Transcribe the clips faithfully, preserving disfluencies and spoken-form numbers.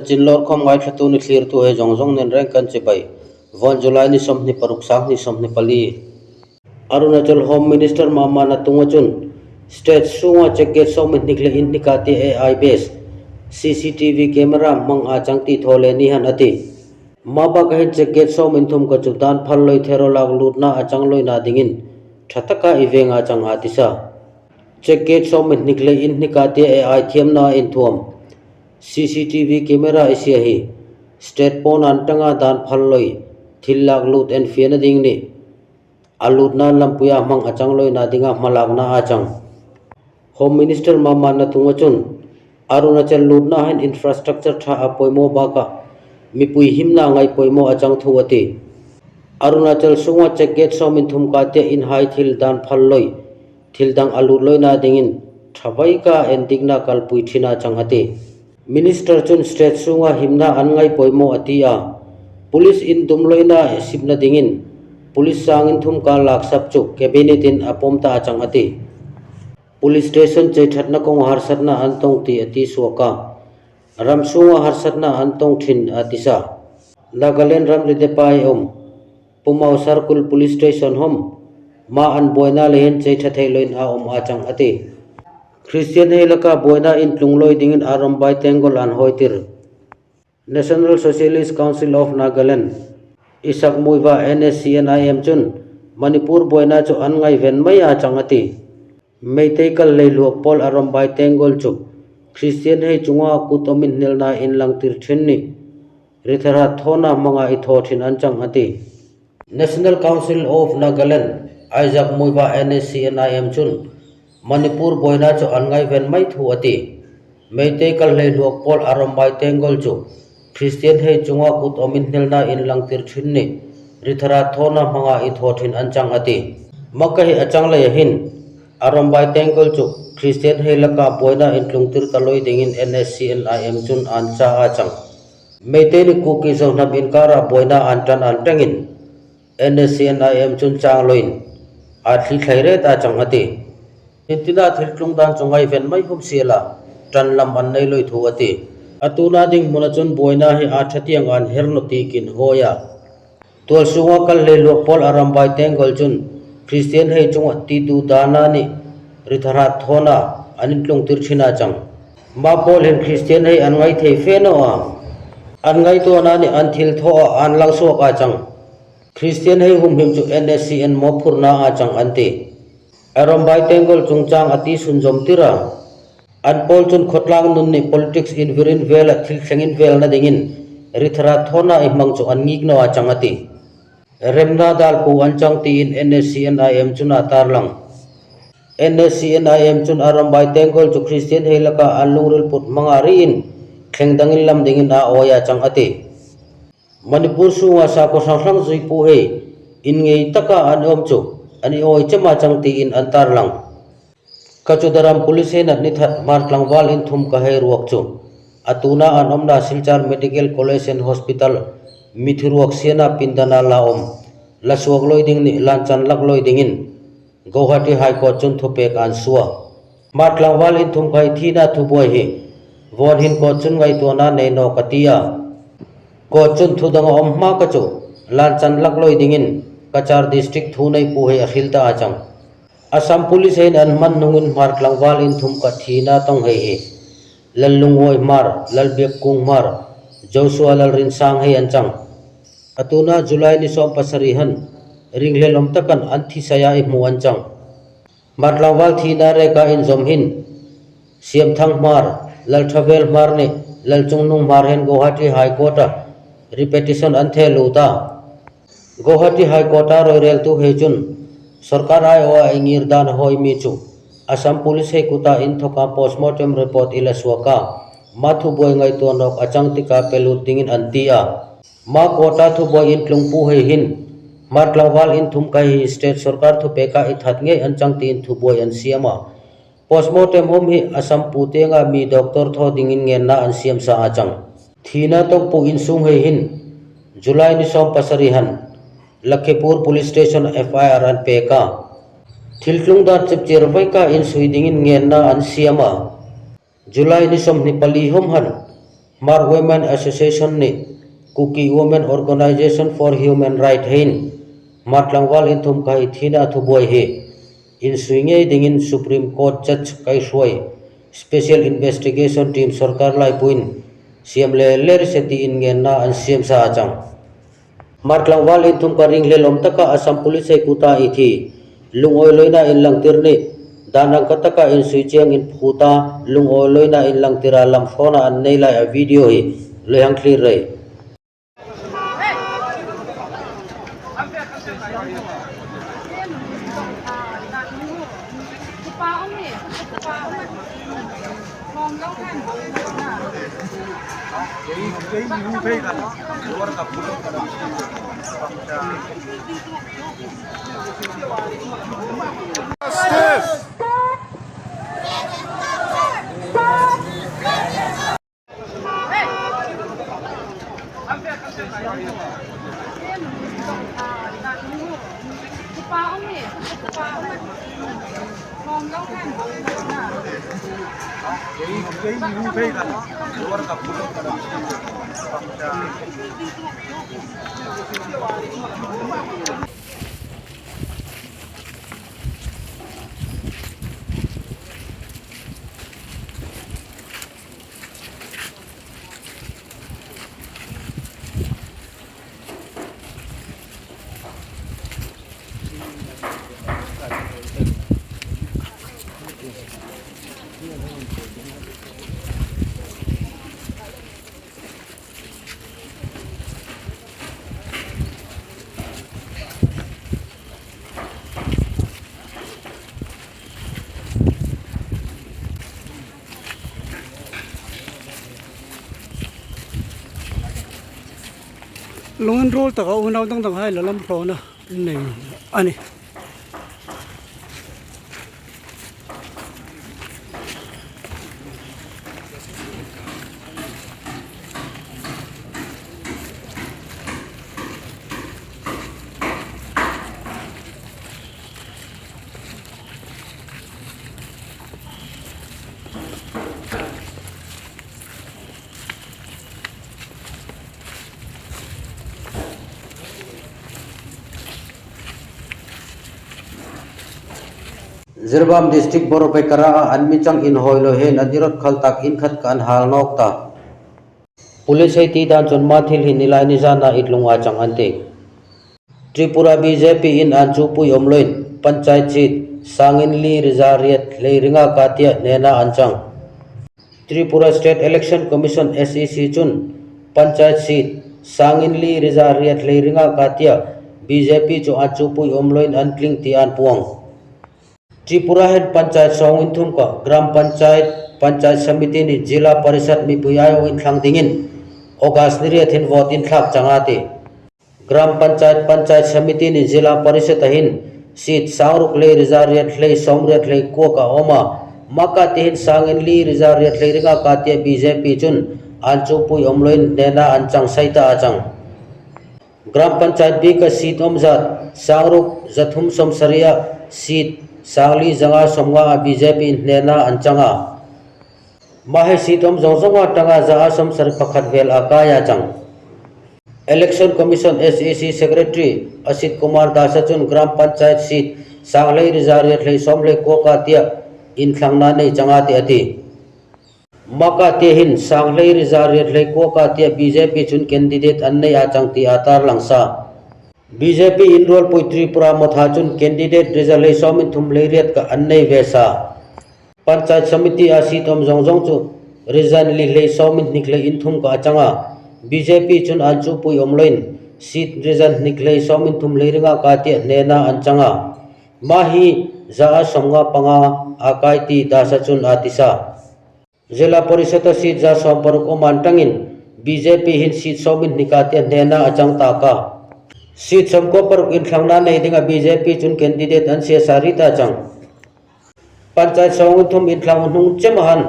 Chin Lorkhom ngaithlatu ni thlirtu hei zong zong nen reng kan chibai. Von July ni sawmhni paruk, sang hni sawmhni pali. Arunachal Home Minister Mama Natunga chun state sunga check gate sawm in hnik le in hnik a tia A I based C C T V camera hmang a chang ti thaw le ni hen a ti. Mabak a hin check gate sawm in thum ka chu dan phal loi thero lak lutna a chang loina dingin tha taka i veng a chang a tisa. Check gate sawm in hnik le in hnik a tia A I thiamna in thuam C C T V camera i sia hi state pon an tanga dan phal loi thil lak lut en fiana ding ni a lutna lampui a hmang a chang loina dinga hmalakna a chang. Home Minister Mama Natunga chun Arunachal lutna hen infrastructure tha a poimaw baka mipui himna ngai poimaw a chang thu a ti. Arunachal sunga check gate sawm in thum ka tia in hai thil dan phal loi thil dang a lut loina dingin tha vaika en dikna kalpui thina chang a ti. Minister chun state sunga himna an ngai poimaw a ti a. Police in dum loina sipna dingin police sang in thum ka lak sap chu cabinet in a pom ta a chang a ti. Police station chei thatna kong harsatna an tong ti a ti suak a. Ram sunga harsatna an tong thin a tisa. Nagaland ram ride pai om Pumao Circle Police Station hom ma an buaina le hen chei tha thei loin a om a chang a ti. Christian hei laka buaina in tlung loi dingin Arambai Tenggol an hoi tir. National Socialist Council of Nagaland, Isaac Muivah N S C N I M chun Manipur buaina chu an ngai ven mai a chang a ti. Meitei kal lei luak pawl Arambai Tenggol chu Christian hei chunga kut om in hnelna in lang tir thin ni ri tharat thawna hmanga i thaw thin an chang a ti. National Council of Nagaland, Isaac Muivah N S C N I M chun Manipur buaina chu an ngai ven mai thu a ti. Meitei kal lei luak pawl Arambai Tenggol chu Christian hei chunga kut om in hnelna in lang tir thin ni ri tharat thawna hmanga i thaw thin an chang a ti. Makahi a chang lei a hin Arambai Tenggol chu Christian hei laka buaina in tlung tir ta loi dingin N S C N I M chun an cha a chang. Meitei ni Kuki Zo hnam in kara buaina an tan an tengin N S C N I M chun chang loin a thli thlai ret a chang a ti. Intina thil tlung dan chu ngai ven mai hum siala tan lam an nei loi thu a ti. A tuna ding hmuna chun buaina hi a tha tiang an her naw ti kin hoi a. Tual sunga kal lei luak pawl Arambai Tenggol chun Christian hei chunga ti du dana ni ri tharat thawna an in tlung tir thin a chang. Ma pawl hin Christian hei an ngai thei fe naw a. An ngaituana ni an thil thaw a an lang suak a chang. Christian hei humhim chu N S C N mawphurna a chang an ti. Arambai Tenggol chungchang a ti sunzom tir a. An pawl chun khawtlang nun ni politics in vir in vel a thil thleng in velna dingin ri tharat thawna i hmang chu an ngik naw a chang a ti. Remna dalpu an chang tiin N S C N I M chun a tarlang. N S C N I M chun Arambai Tenggol chu Christian hei laka an lungril put hmanga ri in thleng dang in lam dingin a oi a chang a ti. Manipur sunga sakhaw hrang hrang zuipu hei in ngei taka an om chu an i oi chema chang tiin an tarlang. Kachudharam police hei nat ni that Hmar tlangval in thum ka hei ruak chu a tuna an omna Silchar Medical College and Hospital mithiruak siana pindana la om la suak loi ding ni lanchan lak loi dingin Guwahati High Court chun thupek an sua. Hmar tlangval in thum ka hei thina thubuai hi von hin court chun ngaituana nei naw ka ti a. Court chun thu dang a om hma ka chu lanchan lak loi dingin Cachar district thu neipu hei a hril ta a chang. Assam police hei in an hman nungin Hmar tlangval in thum ka thina tong hei hi Lallungwoi Hmar, Lalbiakkung Hmar, Joshua Lalrinsang hei an chang. A tuna July ni sawm pasari han ringhlel om takan an thisaia i hmu an chang. Hmar tlangval thina reka in zom hin Siamthang Hmar, Lalthavel Hmar ni Lalchungnung Hmar hen Guwahati High Court a repetition an the lut a. Guwahati High Court a roireltu hei chun sorkar aio a i ngir dan a hoi mi chu Assam police hei kuta in thoka postmortem report i la suak a, ma thubuai ngaituanawk a chang tika pe lut dingin an ti a. Ma court a thubuai in tlungpu hei hin Hmar tlangval in thum ka hei hi state sorkar thupek a i that ngei an chang tiin thubuai an siam a. Postmortem hom hi Assam pu tienga mi doctor thaw dingin ngenna an siam sa a chang. Thina tokpu insung hei hin July ni sawm pasari han Lakhipur Police Station F I R an pek a. Thil tlung dan chipchiar vaika insui dingin ngenna an siam a. July ni sawmhni pali hom han Hmar Women Association ni Kuki Women Organisation for Human Right hin Hmar tlangval inthum ka i thina thubuai hi insui ngei dingin Supreme Court Judge Kaihruai Special Investigation Team sorkar laipuin siam leler se tiin ngenna an siamsa a chang. Hmar tlangval inthum ka ring hlel om taka Assam Police hei kuta i thi, lungawi loina inlangtir ni, dan rang ka taka insui chiang in phuta, lungawi loina inlangtir a lam hrona an nei lai a video hi loi hang thlir rei. Lung in rul taka unau dangdang hai la lam hrona nei a ni. Jiribam District Borpekara a an michang in hoi lo hen an irot khaltak in khat ka an hal nok ta. Police hei ti dan chun ma thil hin nilai nizan a it lung a chang an ti. Tripura B J P in an chupui om loin Panchayat seat sangin li riza riat hlei ringa katia hnena an chang. Tripura State Election Commission S E C chun Panchayat seat sangin li riza riat hlei ringa katia B J P chu an chupui om loin an tling ti an puang. Tripura hin Panchayat song in thum ka Gram Panchayat, Panchayat Samiti ni Zilla Parishad mipui aiu in thlang dingin August ni riat hin vote in thlak chang a ti. Gram Panchayat, Panchayat Samiti ni Zilla Parishad a hin seat sangruk lei riza riat lei som riat lei kua ka om a, maka ti hin sangin li riza riat lei ringa katia B J P chun an chupui om loin hnena an chang sai ta a chang. Gram Panchayat bi ka seat om zat sangruk zathum som sari a seat sangli zanga som nga a B J P in hnena an chang a. Mahi seat om zong zong a tanga za a som sari pakhat vel a kai a chang. Election Commission S E C Secretary Asit Kumar Das a chun Gram Panchayat seat sang lei riza riat lei som lei kua katia in thlangna nei chang a ti a ti. Maka ti hin sang lei riza riat lei kua katia B J P chun candidate an nei a chang ti a tar langsa. B J P in rualpui Tripura Motha chun candidate riza lei som in thum lei riat ka an nei vesa. Panchayat Samiti a seat om zong zong chu riza li lei som in hnik lei in thum ka a chang a. B J P chun an chupui om loin seat riza hnik lei som in thum lei ringa katia hnena an chang a. Mahi za a som nga panga a kai ti Das a chun a tisa. Zilla Parishad a seat za som paruk om an tangin B J P hin seat som in hnik katia hnena a chang ta ka. Seat som kua paruk in thlangna nei dinga B J P chun candidate an sia sari ta chang. Panchayat song in thum in thlang hnung chem a han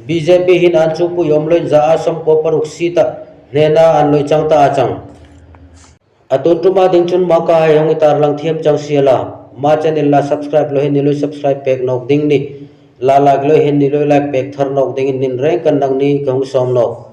B J P hin an chupui om loin za a som kua paruk seat a hnena an loi chang ta a chang. A tun tuma ding chun maka hei hong i tar lang thiam chang sia la. Ma channel la subscribe lo hin ni loi subscribe pek nok ding ni. La like lo hin ni loi like pek thar nok dingin nin reng kan nang ni ka hong som nok.